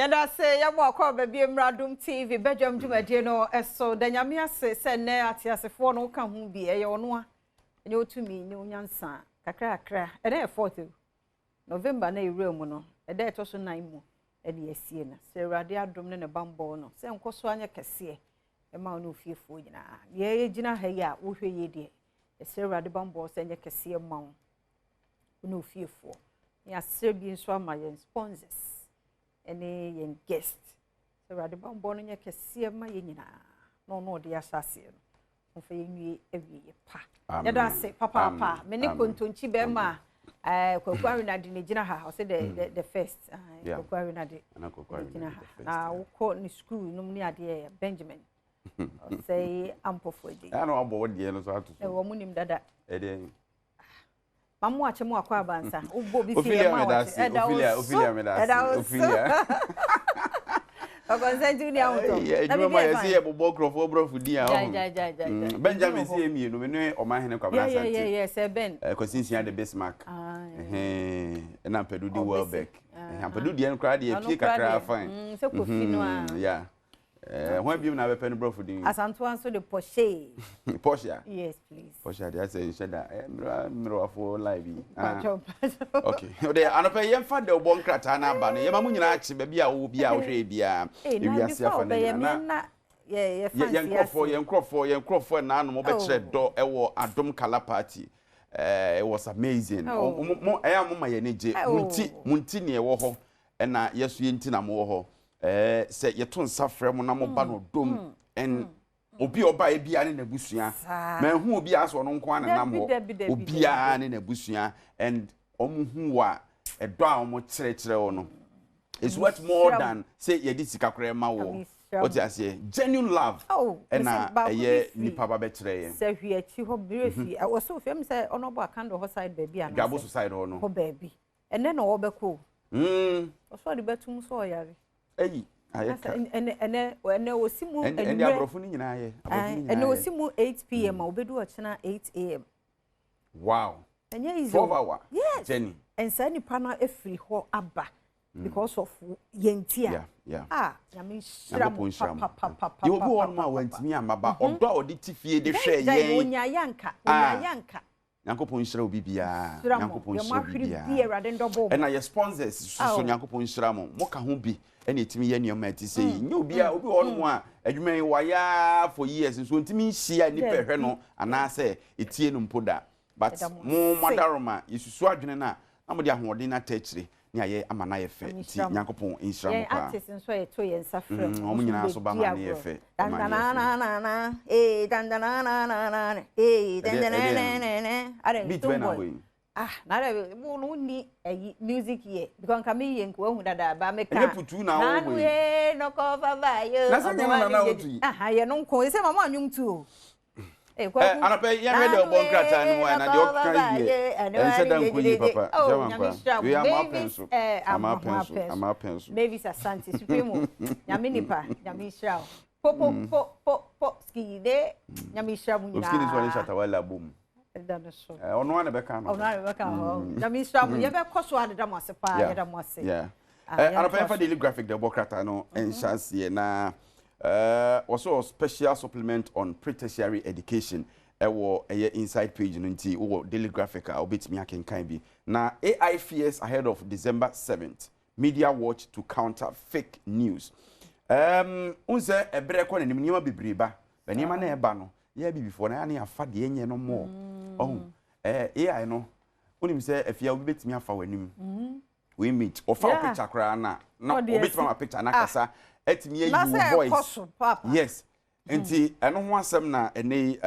Yɛda ase yɛma ɔkɔɔ baabi mmra Adom TV badwam dwumadie no so. Da Nyame ase sɛ nnɛ ateasefoɔ no woka ho bi. Ɛyɛ ɔno a ɛnyɛ wo tumi ne wo nyansa kakrakra. Ɛnɛ yɛ fourth o. November na yɛwura mu no, ɛda ɛtɔ so nan mu ɛne yɛasie no. Sɛ Awurade adom ne ne bammɔ no sɛ nkɔ so anyɛ kɛseɛ ɛma wo ne ofiefoɔ nyinaa. Deɛ yɛgyina ha yi a wohwɛ yie deɛ, yɛsrɛ Awurade bammɔ sɛ ɛnyɛ kɛseɛ ma wo ne ofiefoɔ. Ne yɛasrɛ bi nso ama yɛn sponsors ne yɛn guest. Sɛ Awurade bammɔ no nyɛ kɛseɛ ma yɛn nyinaa na ɔno ɔde ahyɛ aseɛ no ɔmfa yɛnwie awieɛ pa. Yɛda ase papaapa. Me ne kontonkyi bɛrima Kwaku Arenade ne gyina ha. Ɔsɛ the first Kwaku Arenade ne gyina ha. Na wokɔ ne school nom ne adeɛ Benjamin ɔsɛ ampɔfo agye. Ɛna wabɔ wo deɛ no so ato so. Ɛwɔ mu nim dada. Ɛdeɛ. Mamu akyɛ mu akɔ abansa. Wobɔ bi fi yɛ ma wɔte. Ɛda wo so. Ɛda wo so. Ɔkɔnsɛnti ni ahotɔ. Na bibi ɛfa. Yɛsi yɛ bobɔ nkurɔfoɔ borɔfo din a ɔho. Benjamin si yɛ mmienu me ne ɔmanhene Kwabena Asante. Yɛ yɛ yɛ sɛ Ben. Kwasi Nsia de Bismarck. Ɛna Ampadu de Welbeck. Ampadu deɛ no koraa deɛ pie kakra fine. Sɛ Kofi no a. Yeah. Hwan biom na abɛpɛ no borɔfo din? Asantewa nso de Porsche. Porsche? Yes, please. Porsche deɛ asɛ nhyɛ da. Mmerɛwafoɔ live yi. Pacho, pacho. Okay. Ɔde anɔpɛ yɛmfa dɛ wobɔ nkrataa no aba no. Yɛma mo nyinaa akye baabi a wowɔ bi a wohwɛ yɛ biara. Ewiase afa no nyinaa. Na yɛn nkurɔfoɔ, yɛn nkurɔfoɔ, yɛn nkurɔfoɔ ɛnaanom wɔbɛkyerɛ dɔ ɛwɔ Adom Kala Party. It was amazing. Mo ɛyɛ a mo ma yɛn ani gye. Mo nti, mo nti nea ɛwɔ hɔ ɛna yɛso yɛn nti na mo wɔ hɔ. Sɛ yɛto nsa frɛ mo na moba no ɔdɔ mu and obi a ɔbaeɛ biara ne n'abusua, manhu obiara sɛ ɔno nko ara na nam hɔ, obiara ne n'abusua and wɔn hu wɔ a ɛdɔ a wɔn kyerɛkyerɛ wɔ no it's worth more than sɛ yɛde sika koraa ma wɔ. Wote aseɛ? Genuine love ɛna ɛyɛ nipa ba bɛkyerɛ yɛn. Sɛ hwi akyi hɔ bere fi ɛwɔ sɛ ofie mi sɛ ɔno ɔbɔ akando hɔ side baabi anaasɛ Dwabo so side hɔ no hɔ baabi. Ɛnɛ na ɔbɛkɔ o. Ɔsɛ ɔde bɛtum sɛ ɔyare. Eyi ayɛ ka. Ɛnɛ ɛnɛ ɛnɛ osi mu enwumere. Ɛnɛ aborɔfo no nyinaa yɛ. Aborɔfo no nyinaa yɛ. Ɛnɛ osi mu 8 pm a obedu ɔkyena 8 am. Wow. Ɛnyɛ easy. 12 hour. Yes. Journey. Nsaa nipa no efiri hɔ aba because of yɛn ti a. Ah, Nyame nhyira mo papapapa. Yɛ obi wɔ hɔnom a wantumi amma ba ɔdɔ a ɔde ti fie de hwɛ yɛn. Onya yanka, onya yanka. Nyankopɔn nhyira obi biara. Nyankopɔn nhyira obi biara. Ɛna yɛ sponsors so, Nyankopɔn nhyira mo. Mo ka ho bi ɛna ɛtumi yɛ nneɛma ɛte sɛ yi. Nyɛ obiara, obi wɔ hɔnom a adwuma yi wayɛ for years nso ntumi nhyia nipa ɛhwɛ no anaasɛ etie no mpo da. But mo mo adaroma yɛsusu adwene no a na mo de ahoɔden no ata akyire ne ayɛ ama no ayɛ fɛ, nti Nyankopɔn nhyira mo paa. Yɛn artist nso a yɛto yɛn nsa frɛ mo. Wɔn nyinaa so ba ma no yɛ fɛ. Dandananana ee dandananana ee dandananana. Beat bɛn na abɔ yi? Ah, na de wo no ni ayi music yɛ because nka mi yɛ nka wahu dada ba me ka. Ɛnyɛ putu na wo bɔ yi. Nanu ye nɔkɔ fa ye. Na sɛ nyɛ no na wotu yi. Aha, yɛ no nko sɛ mama anwom tu o. Anɔpɛ yɛhwɛ deɛ ɔbɔ nkrataa no mu a na deɛ ɔka yi deɛ ɛnsɛ da nkɔ yie papa. Gyama nkwa wei ama apɛn so, ama apɛn so, ama apɛn so. Mavis Asante Supremo, Nyame nipa, Nyame nhyira wo. Po po po po po skide, Nyame nhyira mu nyinaa. Skide so ɔne Shatta Wale abom. Ɛda no so. Ɔno ara na bɛka no. Ɔno ara na bɛka hɔ. Nyame nhyira mo. Yɛbɛkɔ so adeda mo ase paa, yɛda mo ase. Anɔpɛ yɛmfa Daily Graphic deɛ ɔbɔ krataa no nhyɛ aseɛ na wɔsɔ special supplement on pre-tertiary education ɛwɔ ɛyɛ inside page no, nti wowɔ Daily Graphic a wobɛtumi akenkan bi. Na AI fears ahead of December 7th, media watch to counter fake news. N sɛ ɛberɛ kɔ n'anim, nneɛma bebree ba bɛ nneɛma na ɛba no yɛ bibifoɔ na yɛ ne afa deɛ ɛnyɛ no mmɔɔ ɔho AI no. Wonim sɛ afia obi bɛtumi afa w'anim wei mate ɔfa wo picture koraa na obɛtumi ama picture na kasa atumi ayi wo voice. Yes, nti ɛno ho asɛm na ɛnɛ yi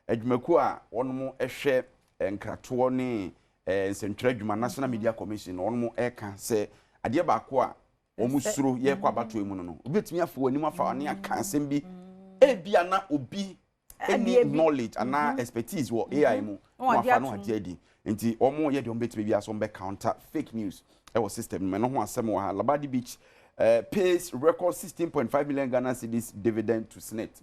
adwumakuo a wɔnom hwɛ nkratoɔ ne nsɛntwerɛ adwuma, National Media Commission, wɔnom ɛka sɛ adeɛ baako a wɔn suro yɛkɔ abatoɔ mu no, obi bɛtumi afa w'anim afa w'ani aka asɛm bi ebia na obi any knowledge anaa expertise wɔ AI mu na wafa no agye adi, nti wɔn yɛ deɛ wɔn bɛtumi bi aso wɔn bɛ counter fake news ɛwɔ system no mu. Ɛno ho asɛm wɔ ha. Labadi Beach pays record 16.5 million Ghana cedis dividend to SSNIT.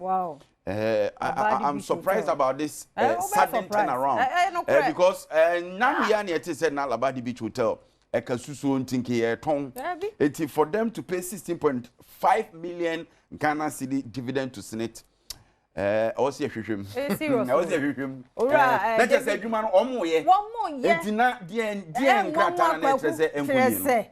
I'm surprised about this sudden turnaround because nanu ya ni ɛte sɛ na Labadi Beach Hotel. Ɛka susuo nti nka yɛtɔn. Eti for them to pay 16.5 million Ghana cedi dividend to SSNIT, ɛwɔ sɛ yɛhwehwɛ mu. Ɛwɔ sɛ yɛhwehwɛ mu. Na kyerɛ sɛ adwuma no ɔmo yɛ. Eti na deɛ deɛ nkrataa na ɛkyerɛ sɛ ɛnkɔ yie no.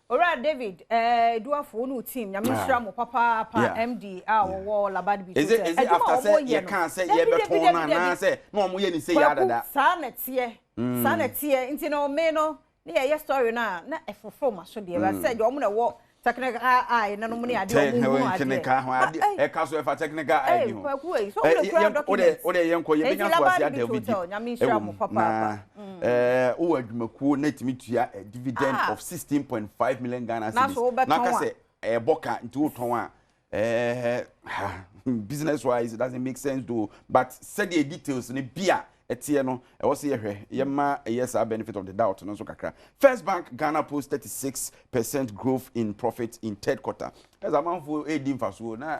Owura David Eduafo ne team, Nyame nhyira mo papaapa. MD a wɔwɔ Labadi Beach. Is it after sɛ yɛka sɛ yɛbɛtɔn no anaasɛ na ɔmo yɛ ne sɛ yɛ adada? Saa na teɛ, saa na teɛ. Nti na ɔme no ne yɛyɛ story no a na ɛfoforo ma so deɛ sɛ deɛ ɔmo na ɛwɔ technical eye na no mu ne adeɛ ɔmo hu adeɛ. Technical ho adeɛ ɛka so ɛfa technical eye bi ho. Kwaku yi so ɔmo kura document. O de yɛn kɔ, yɛbɛnya to ase ada obi di. Nyame nhyira mo papaapa. Na wowɔ adwumakuo na etumi tua a dividend of 16.5 million Ghana cedis na ka sɛ ɛbɔ ka nti wotɔn a, business wise it doesn't make sense though, but sɛdeɛ details ne bi a ɛteɛ no, ɛwɔ sɛ yɛhwɛ yɛma ɛyɛ saa benefit of the doubt no nso kakra. First Bank Ghana post 36% growth in profit in third quarter. Ɛsɛ amanfo edi nfasoɔ na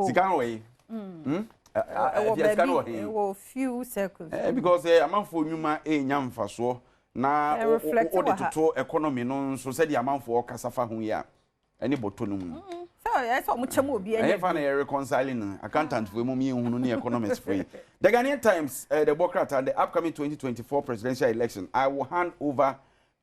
sika no wɔ yi. Ɛwɔ baabi, ɛwɔ few circles. Because amanfo nnwuma enya nfasoɔ na o de toto economy no nso, sɛdeɛ amanfoɔ kasa fa ho yi a, ɛne bɔtɔ no mu. Sɛ ɛsɛ ɔmo kyɛm obi. Ɛnyɛ fa na yɛ reconciling no, accountant fo mu yɛn hunu ne economist fo yi. The Ghanaian Times, the Bokrata, the upcoming 2024 presidential election, "I will hand over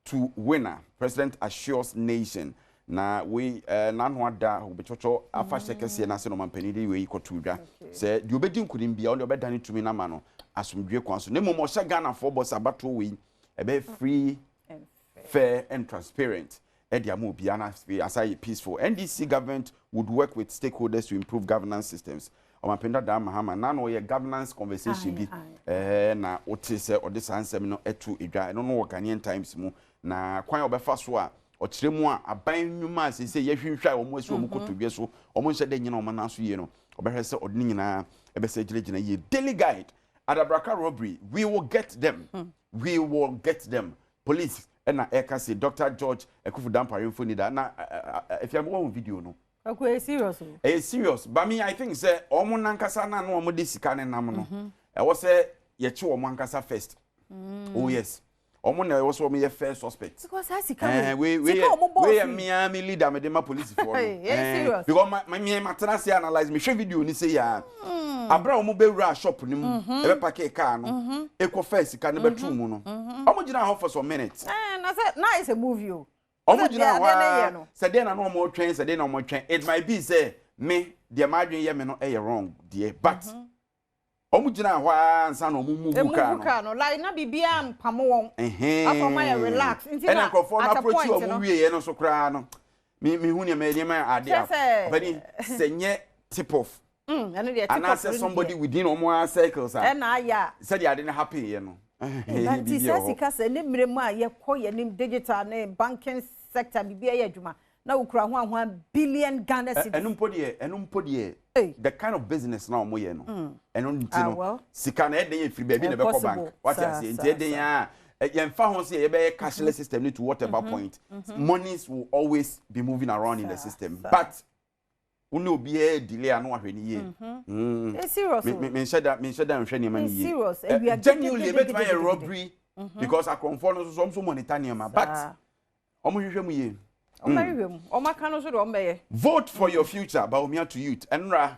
to winner," President assures nation. Na wei n'ano ada obɛtwɔtwɔ afahyɛ kɛseɛ n'ase na ɔmampanin de wei kɔto dwa sɛ deɛ obɛdi nkunim bia, ɔde ɔbɛdane tumi n'ama no asomdwe kwan so, na mmom ɔhyɛ Ghanafoɔ bɔ sɛ abatoɔ wei ɛbɛyɛ free, fair and transparent ɛde ama obiara na afei asa yɛ peaceful. NDC government would work with stakeholders to improve governance systems. Ɔmampanin dada Mahama na ɔyɛ governance conversation bi na wote sɛ ɔde saa nsɛm no ɛto edwa. Ɛno no wɔ Ghanaian Times mu, na kwan a ɔbɛfa so a ɔkyerɛ mu a aban nnwuma a sese yɛhwehwɛ a wɔn asi wɔn kotodwe so, wɔn nhyɛ dɛ nyina wɔn nan so yie no, ɔbɛhwɛ sɛ ɔde ne nyinaa ɛbɛsɛ gyinagyina yie. Daily Guide, Adabraka robbery, "We will get them, we will get them," police ɛna ɛka se Dr George Akufu Dampare mfoni da na efiam wɔn video no. Ɔkò, ɛyɛ serious o. Ɛyɛ serious, but me, I think sɛ wɔn nankasa na wɔn de sika ne nam no, ɛwɔ sɛ yɛkye wɔn ankasa first. Oh yes, wɔn na ɛwɔ sɛ wɔn yɛ first suspect. Because saa sika wei wei yɛ wei yɛ mmea mi leader mi de ma polisifoɔ no. Ɛyɛ serious. Because ma mi ma tena se analyse mi hwɛ video ni se yaa abira wɔn bɛ wura shop ni mu, ɛbɛ park car no, ekɔ fɛ sika no bɛ tu mu no, wɔn gyina hɔ for some minutes. Ɛɛ, na sɛ na ayɛ sɛ movie o. Wɔn gyina hɔ aa sɛ deɛ na wɔn twɛn, sɛ deɛ na wɔn twɛn. It might be sɛ me deɛ maa adwene yɛ me no ɛyɛ wrong deɛ, but wɔn gyina hɔ aa nsa na wɔn move car no. Car no like na biribiara mpam wɔn. Afɔ wɔn ayɛ relax nti na ɛna nkurɔfoɔ no approach wɔn wie yɛ no so koraa no, mi hu nneɛma ade a ɔbɛni sɛ nyɛ tip off anaasɛ somebody within wɔn circles a ɛna ayɛ a sɛdeɛ ade no happen yɛ no. Nti sɛ sika sɛ ne mmerɛ mu a yɛkɔ yɛn nim digital ne banking sector, biribi ayɛ adwuma na wokura ho ahoa billion Ghana cedis. Ɛno mpo deɛ, the kind of business na wɔn yɛ no, ɛno nti no sika na ɛdɛn yɛ firi baabi na ɛbɛkɔ bank, wate aseɛ? Nti ɛdɛn a yɛnfa ho sɛ yɛbɛyɛ cashless system to whatever point, monies will always be moving around in the system, but wo ne obiara delay a, na wahwɛ ne yie. Serious o. Menhyɛ da nhwɛ nneɛma no yie. Genuinely, ebetumi ayɛ robbery because akorɔmfoɔ no nso so wɔn nso monitor nneɛma, but wɔn hwehwɛ mu yie. Ɔmo ahwehwɛ mu, ɔmo aka no nso de ɔmo bɛyɛ. "Vote for your future," Bawumia to youth. Ɛnra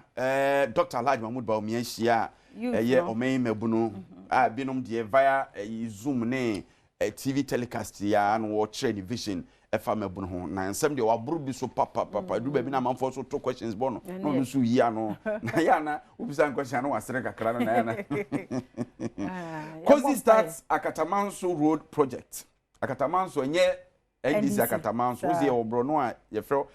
Dr Alhaji Mahmood Bawumia ahyia a ɛyɛ ɔman mabunu a binom deɛ via Zoom ne TV telecast ya na wɔkyerɛ ne vision ɛfa mabunu ho, na nsɛm deɛ waboro bi so papapapa. Edu baabi na amanfoɔ so to questions bɔ no na ɔno nso yi ano na yɛ ana wobisa question ano wasere kakra no na yɛ ana. Kosi starts Akatamanso road project. Akatamanso ɛnyɛ NDC Akatamanso wosi yɛ wɔ borɔno a yɛfrɛ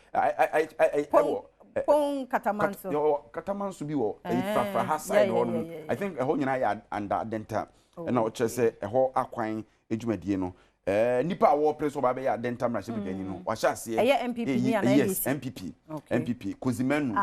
ɛwɔ Pon Katamanso. Katamanso bi wɔ ɛyi Frafra ha side hɔ nom. I think ɛhɔ nyinaa yɛ under Adenta, ɛna ɔkyerɛ sɛ ɛhɔ akwan edwumadie no, nipa a wɔpere so ɔba bɛyɛ Adenta mmarahyɛbadwani no wahyɛ aseɛ. Ɛyɛ NPP ni ana? Yes, NPP. NPP Kozimenu.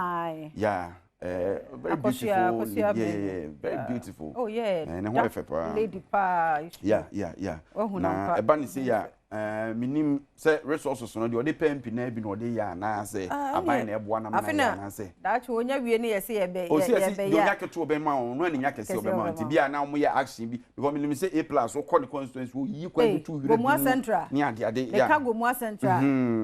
Yeah, very beautiful lady. Yeah, very beautiful. Oh yeah. Ne ho yɛ fɛ paa. Lady paa. Yeah. Na ɛba ne se yɛ. Menim sɛ resources no deɛ ɔde pɛ MP na bi na ɔde yɛ anaasɛ aban na ɛboa nam na yɛ anaasɛ. Daakye onya wie ne yɛsɛ yɛbɛ yɛbɛ yɛ. Deɛ onya ketewa ɔbɛma wɔn no ɛna nya kɛseɛ ɔbɛma wɔn nti bi a na wɔn yɛ action bi because menim sɛ A plus wokɔ ne constituency oyi kwan bi to wira bi mu ne ade ade. Meka Gomua Central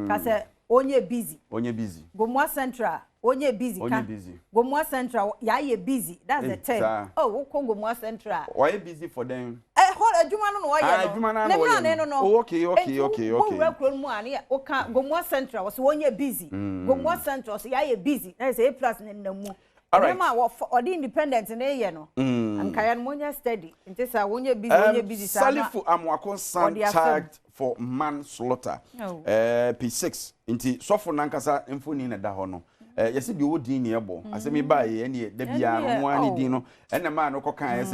ka sɛ ɔnyɛ busy. Ɔnyɛ busy. Gomua Central ɔnyɛ busy ka. Gomua Central yɛayɛ busy, that's the term. Oh, wokɔ Gomua Central. Wɔayɛ busy for them. Ɛhɔ adwuma no na wɔyɛ no. Adwuma no na wɔyɛ no. No. Oh, okay. Nti wowura kuro no mu a ne woka Gomua Central, wɔsɛ wɔnyɛ busy. Gomua Central wɔsɛ yɛayɛ busy. Na yɛ sɛ A plus ne nam mu. Nneɛma a wɔfɔ ɔde independent ne yɛ no. Nkaeɛ no monyɛ steady. Nti sɛ wɔnyɛ busy, wɔnyɛ busy saa na. Salifu Amoako son charged for manslaughter. P6 nti sɔfo nankasa mfoni na da hɔ no. Yɛsɛ deɛ ɔwɔ din ne ɛbɔ asɛm yi baa yɛ ɛne da biara no ɔmo ara ne din no ɛna maa no kɔka yɛ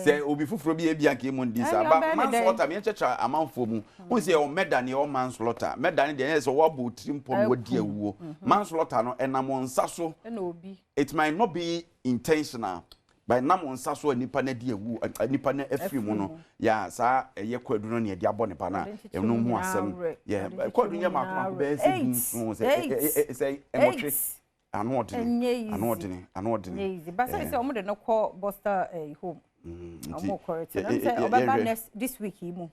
sɛ obi foforɔ bi ebi anka emu ndi saa ba manslaughter mi yɛkyɛkyɛ amanfoɔ mu wɔn sɛ ɛwɔ murder ne ɛwɔ manslaughter. Murder ne deɛ ɛyɛ sɛ wɔabɔ tiri mpɔ na wɔadi awuo. Manslaughter no ɛnam wɔn nsa so, it might not be intentional but nam wɔn nsa so a nipa no adi awu, nipa no afiri mu no yɛ saa ɛyɛ kwadu no ne yɛde abɔ nipa no a ɛno ho asɛm yɛ kwadu nyɛ mako mako bɛyɛ sɛ 17 sɛ 8 ano ɔdene, ano ɔdene, ano ɔdene. Basa sɛ ɔmo de no kɔ Boster home. Ɔmo kɔ ɛti na sɛ ɔbɛba next this week yi mu.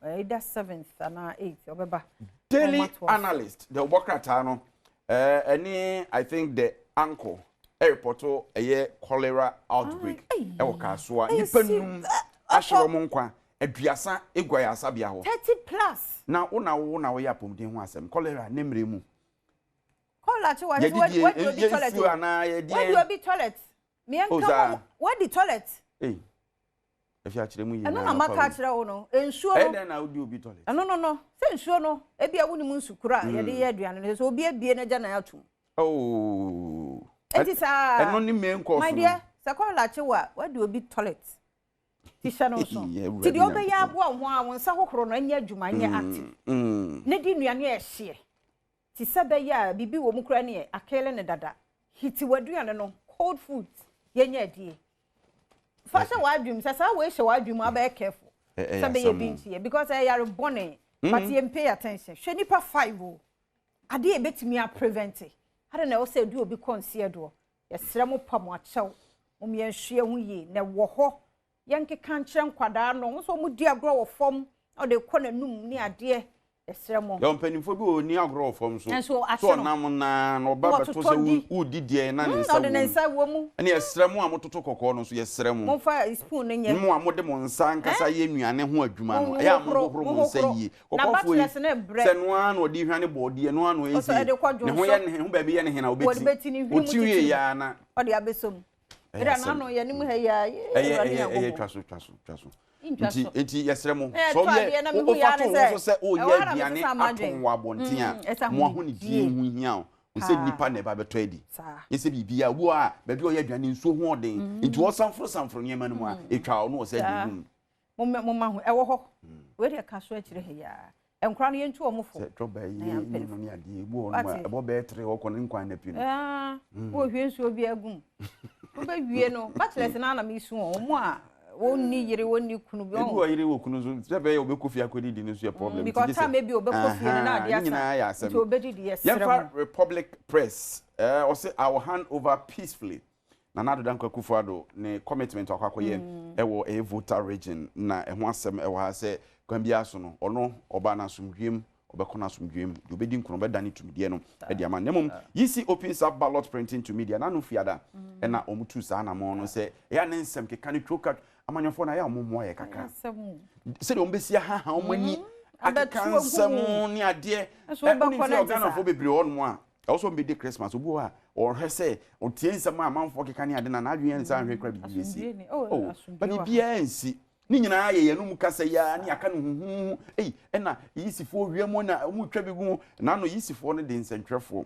Either 7th ana 8th ɔbɛba. Daily Analyst the ɔbɔ krataa no ɛne I think the anchor ɛrepɔto ɛyɛ cholera outbreak ɛwɔ Kasoa, nipa 5 ahyɛ wɔn nkwa, 30 egu ayasabea hɔ. 30 plus. Na wo na wo na wɔyɛ apɔmuden ho asɛm, cholera ne mmerɛ mu. Cholera kye wa wadi obi toilet o, wadi obi toilet miɛnka mo wadi toilet. Ee, efi akyerɛ mu yie. Ɛno na maka akyerɛ wo no, nsuo no. Ɛdɛn na wodi obi toilet? Ɛno no sɛ nsuo no ebi a wunim nsu kura a yɛde yɛ aduane no sɛ obi ebie na gya na atum. Oh. Eti saa. Ɛno ne main cause. My dear, sɛ cholera kye wa wadi obi toilet ti hyɛ no so ti deɛ ɔbɛyɛ aboa wo ho a wo nsa hohoro no ɛnyɛ adwuma, ɛnyɛ active ne di nnuane a ɛhyeɛ ti sɛ bɛyɛ a biribi wɔ mu kura ne yɛ akele ne dada hiti w'aduane no, cold food yɛnyɛ adie fa hyɛ w'adwum sɛ saa wei hyɛ w'adwum mu abɛyɛ careful sɛ bɛyɛ bi nkyiyɛ because ɛyɛ yare bɔne, but yɛn pay attention. Hwɛ, nipa 5 o, adeɛ yɛbɛtumi a prevent ade na ɛwɔ sɛ edu obi kɔ nseɛ doɔ. Yɛsrɛ mo, pa mo akyɛw mo, yɛnhwɛ ho yie na ɛwɔ hɔ. Yɛnkeka nkyerɛ nkwadaa no nso wɔn di agorɔ wɔ fam na ɔde kɔ n'anum ne adeɛ. Yɛsrɛ mo. Yɛ mpanyinfoɔ bi wɔ ni agorɔ wɔ fam so. Nso ahye so ɔnam naa na ɔba bɛto sɛ wodi deɛ na ne nsa wɔ mu, ne nsa wɔ mu. Ɛne yɛsrɛ mo a mototo kɔkɔɔ no nso, yɛsrɛ mo. Momfa spoon no nyɛ. Mo a mode mo nsa ankasa yɛ nnuane ho adwuma no, ɛyɛ a mohohoro mo nsa yie. Kɔkɔɔfoɔ yi sɛ noa na ɔde hwane bɔɔdeɛ noa na ɔyɛ sie ne ho yɛ ne ho baabi yɛ ne hena obɛti ɔti wie yɛ ana. Ɔde abɛsom ɛdɛ n'ano yɛ ne mu ha yi a. Ɛyɛ ɛyɛ ɛyɛ twa so, twa so, twa so. Nti yɛsrɛ mo sɛ ɔyɛ wofa to ho so sɛ ɔyɛ aduane atɔn wɔ abɔnten a mo ahonidie ho hia o sɛ nipa na ɛba bɛtɔ adi yɛ sɛ biribi a wo a baabi a ɔyɛ aduane nsuo ho ɔden nti wɔsanforo sanforo nneɛma no mu a ɛtwa ɔno wɔ sɛ adi gu mu. Mo ma ho ɛwɔ hɔ wei deɛ ka so akyerɛ ha yi a nkora no yɛntu wɔn fo. Sɛ drɔba yi ne no ne adeɛ ebu hɔ nom a ɛbɔ bɛyɛ tere hɔ kɔ ne nkwan na pi no. Wɔhwie nsuo bi agu mu wobɛwie no bachelors no ana mesu wɔn mo a wɔnni yere, wɔnni kunu bi. Ebi wɔ yere wɔ kunu so sɛ bɛyɛ wɔbɛkɔ fie akɔdidi no so yɛ problem. Because time ebi wɔbɛkɔ fie no na adeɛ asa nti wɔbɛdidi. Yɛsrɛ mo. Yɛmfa Republic Press. Ɔsɛ "I will hand over peacefully." Nana Addo Dankwa Akufo-Addo ne commitment akɔ akɔyɛ ɛwɔ ɛyɛ Volta Region na ɛho asɛm ɛwɔ ha sɛ kwan biara so no ɔno ɔbaa no asomdwem, ɔbɛkɔ no asomdwem deɛ ɔbɛdi nkono ɔbɛda ne tumidie no ɛde ama. Na mmom EC opens up ballot printing to media n'ano fiada ɛna wɔn tu saa anamɔ no sɛ ɛyɛ ne nsɛm keka ne twoka amanyɔfoɔ no ayɛ a wɔn mmoa yɛ kakra sɛdeɛ wɔn bɛsi ahaha wɔn ani akeka nsɛm ne adeɛ. Ɛ wɔn sɛ Ghanafoɔ bebree wɔ hɔnom a ɛwɔ sɛ wɔn bɛdi Christmas, obi wɔ hɔ a ɔhwɛ sɛ ɔtie nsɛm a amanfoɔ keka ne ade na n'adwene yɛn nsa ahwɛ kora biribi bɛsi oh, ba biribiara nsi ne nyinaa yɛ yɛn mu kasa yi a ne yɛaka no huhuhu. Ei, ɛna yisifoɔ wia mu na wɔn retwa bi gu n'ano. Yisifoɔ no de nsɛntwerɛfoɔ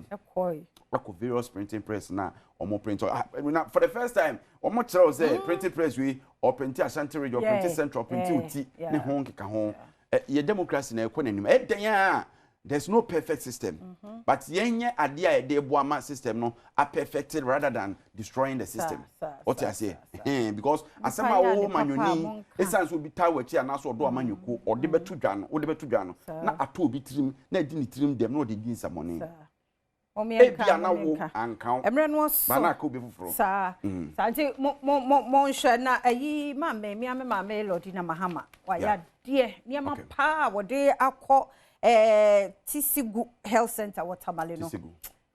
akɔ various printing press na wɔn print. Ah, na for the first time wɔn kyerɛw sɛ printing press wei ɔprint Ashanti Region, ɔprint Central, ɔprint Oti ne ho nkeka ho. Ɛ yɛ democracy na ɛkɔ n'anim ɛdɛn a. There's no perfect system, but yɛnyɛ adeɛ a yɛde boa ma system no a perfected rather than destroying the system. Ɔte aseɛ? Because asɛm a yɛ wɔwɔ ade papa a manyɔni monka. ɛsiane sɛ obi taa w'akyi anaasɛ ɔdɔ amanyɔkuo, ɔde bɛto dwa no, wode bɛto dwa no na ato obi tirim na adi ne tirim dɛm na ɔde di nsɛmɔne. Ebia na wo anka wo mmerɛ no ɔso ba na aka obi foforɔ. Saa nti mo mo mo monhwɛ na ayi maame mia me maame Lordina Mahama wayɛ adeɛ nneɛma paa a wɔde akɔ Tisigu Health Center wɔ Tamale no. Tisigu.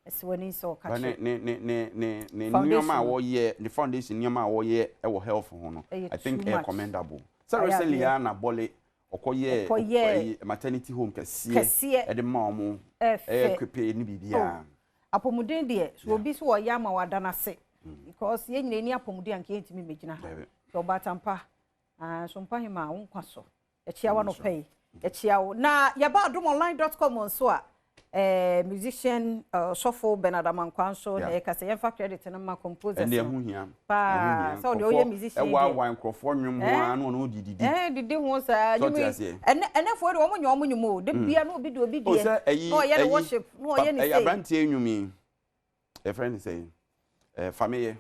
Ɛsɛ w'ani sɛ ɔka Ba ne kyerɛ ne ne ne ne ne Foundation nneɛma a no. wɔyɛ, ne foundation nneɛma a wɔyɛ ɛwɔ health ho no, Ɛyɛ I think too ɛyɛ much. commendable. Sɛ Ayɛ recently adeɛ. a na Bɔle ɔkɔyɛ Ɔkɔyɛ ɛyi maternity home kɛseɛ kɛseɛ. ɛde ma ɔmo Ɛfɛ. ɛyɛ equipe ne biribiara. Apɔmuden deɛ, so obi so wɔyɛ ama wada n'ase because yɛn nyinaa ni apɔmuden anka yɛntumi mmɛgyina ha. Dabi. Nti ɔbaatampa so mpa hema a wo nkwa so, yɛkyia wa nɔpɛ yi, yɛkyia wo. Na yɛba adomonline.com nso a, musician ɔsɔfo Bernard Amankwa nso na yɛka sɛ yɛmfa credit no ma composers Ɛnde no ɛho hia. paa Ɛho hia. sɛ ɔde ɔyɛ musician ɛwɔ deɛ. awa nkurɔfoɔ nnwom ho ara na ɔno ɔdididi. Didi ho saa. Sɛ ɔte nnwom yi aseɛ. Ɛnɛfoɔ de wɔn nyɛ wɔn nnwom o de bia na obi de obi O deɛ sɛ ɛyi na ɔyɛ ne ɛyi worship na ɔyɛ ne ɛyɛ sei. Aberanteɛ nnwom yi, yɛfrɛ no sɛ Fameyɛ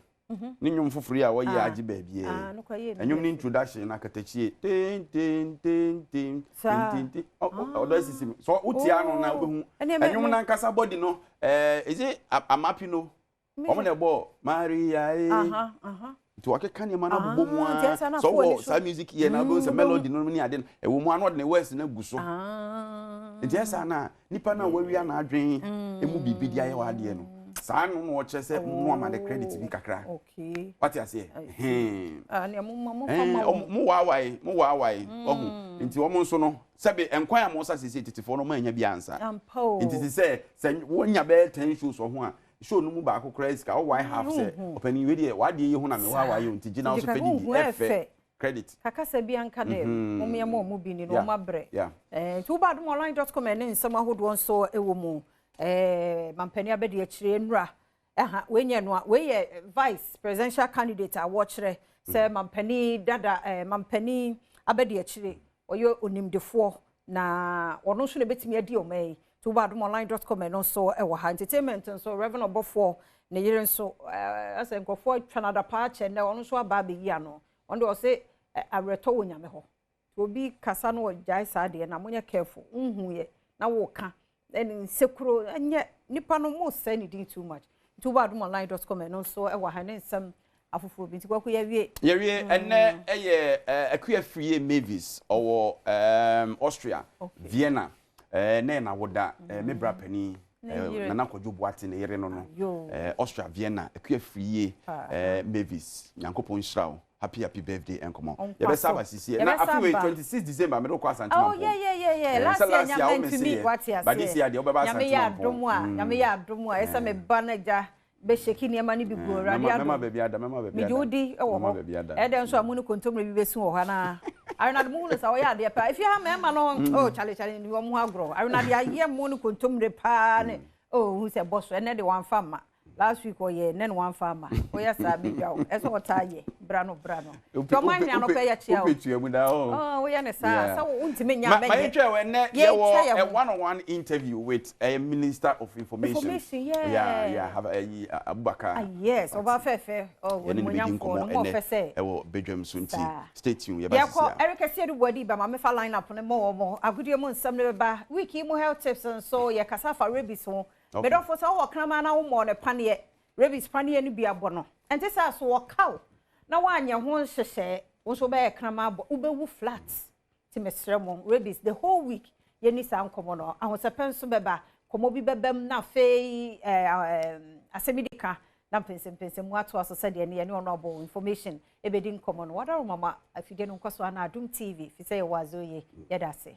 ne nnwom foforɔ yi a wɔyɛ agye baabi. Ah, no kora yɛ ɛnwom ne introduction na katakyie ten ten ten ten ten ten ɔdɔ esisi mi so wotia no na wobɛhu Ɛneɛ ɛnwom nankasa body no ɛɛ is it Amapino wɔn na ɛbɔ Maria ee nti wakeka nneɛma no abobɔ mu Ah, nti a ɛsɛ na sɛ afo ani wɔ so. saa music yɛ na wobɛhu sɛ melody no ne ade no ɛwɔ mu a na ɔde ne words no agu so. Nti ɛsaa na nipa no a wawia n'adwen emu biribi de ayɛ w'adeɛ no saa no na ɔkyerɛ sɛ mo ama de credit bi kakra. Wate aseɛ? Hɛn. Ah, nea mo ma mo fa ma wɔn. Mo waawae, mo waawae ɔho nti wɔn nso no sɛbi nkwan a mo nsa sese tetefoɔ no mo anya bi ansa. Ampa o. Nti ti sɛ wonya bɛyɛ 10 shows wɔ ho a, show no mu baako koraa sika ɔwae half sɛ ɔpanin wei deɛ wadeɛ yi ho na me waawae o, nti gyina wo so Nti fɛ didi. huhu ɛfɛ ɛfɛ. Credit. Kakasa bi anka dɛ mo yɛ mo ɔmo bi ni na ɔmo abrɛ. Nti woba adomonline.com, ɛne nsɛm ahodoɔ nso ɛwɔ mu. Mampanin abɛdi akyire nnura ɛha wei nyɛ no a, wei yɛ vice presidential candidate a wɔkyerɛ sɛ mampanin dada, mampanin abɛdi akyire, ɔyɛ onimdefoɔ na ɔno nso na ebɛtumi adi ɔman yi. Nti woba adomonline.com, ɛno nso ɛwɔ ha. Entertainment nso, Reverend Ɔbɔfoɔ ne yere nso asɛ nkurɔfoɔ atwa no adapaa kyɛ nnɛ, ɔno nso aba abɛyi ano. Ɔno deɛ ɔse awerɛtɔ wɔ Nyame hɔ. Nti obi kasa no ɔgyae saa deɛ na monyɛ careful nhu yɛ na wɔka ɛne nsekuro ɛnyɛ nipa no mo sɛ ne din too much. Nti woba adomonline.com, ɛno nso ɛwɔ ha ne nsɛm afoforɔ bi. Nti Kwaku, yɛwie. Yɛwie. Ɛnɛ ɛyɛ Akua Fie Mavis, ɔwɔ Austria, Vienna. Ne na woda me bra panin Ne yere. Nana Kwadwo Boate ne yere no Ayo. Austria Vienna, Akua Fie Ah. Mavis, Nyankopɔn nhyira wo. Happy happy birthday. Nkɔmmɔ Ɔnkwa yɛbɛsa so. aba sisi na Yɛbɛsa afei wei aba. 26 December mede wokɔ Asante Oh, Mampɔn. yeah. Last Sɛ year last year nyame wo me ntumi se yɛ. wate aseɛ. But this year deɛ wobɛba Nyame Asante yɛ Mampɔn. adom a, Nyame yɛ adom a, ɛsɛ me ba no agya bɛhyɛki nneɛma no bi gu Awurade Mɛma adom. baabi ada, mɛma baabi Mede ada. wo di wɔ Mɛma hɔ. baabi ada. Ɛdɛ nso a mu ne kontomire bi bɛsi wɔ hɔ anaa? Arenade mu hunu sɛ ɔyɛ adeɛ paa. Efie ha mmarima no, oh, chale chale, ni wɔn ho agorɔ. Arenade ayɛ mu ne kontomire paa ne oh, hu sɛ bɔ so ɛnɛ de wɔamfa mma. Last week ɔyɛ ɛnɛ ne wɔamfa amma. Ɔyɛ saa bɛdwa wo. Ɛsɛ ɔtaa yɛ bra no bra no. Nti ɔmo ahene anɔpɛ yɛ kyea o. Wopɛ tua mu da o. Oh, woyɛ ne saa sɛ wontumi nya Ma ma mɛnyɛ. yɛntwɛ wɔ ɛnɛ Yɛntwa yɛn yɛwɔ a ho. one on one interview with a minister of information. Information, yeah. Yeah, have a Abubakar. Ah, yes, ɔba fɛfɛ. Oh, Yɛne ne bɛdi onimonyamfoɔ nkɔmmɔ no mo ɔfɛ ɛnɛ sɛ. ɛwɔ badwam so nti Saa. stay tuned, yɛba Yɛkɔ sisi a. Eric Asiedu Buadi ba ma mefa line up no ma wɔ mo agodie mu nsɛm no bɛba. Week yi mu health tips nso, yɛkasa fa rabies ho. Medɔfo, sɛ wowɔ kraman na wommɔɔ ne paneɛ, rabies paneɛ no bi abɔ no, ɛnte sɛ so wɔkaw na woanyɛ ho nhyehyɛɛ, wo nso wobɛyɛ kraman abɔ, wobɛwu flat. Nti mesrɛ mo, rabies the whole week yɛni saa nkɔmmɔ no. Ahosɛpɛ nso bɛba, nkɔmmɔ bi bɛbam na afei asɛm di ka na mpɛnsɛmpɛnsɛm mu atoa so sɛdeɛ ne yɛne ɔno abɔ information ɛbɛdi nkɔmmɔ no. Wadaro mama afidie no nkɔ so ana Adom TV fi sɛ yɛwɔ adze oye. Yɛda ase.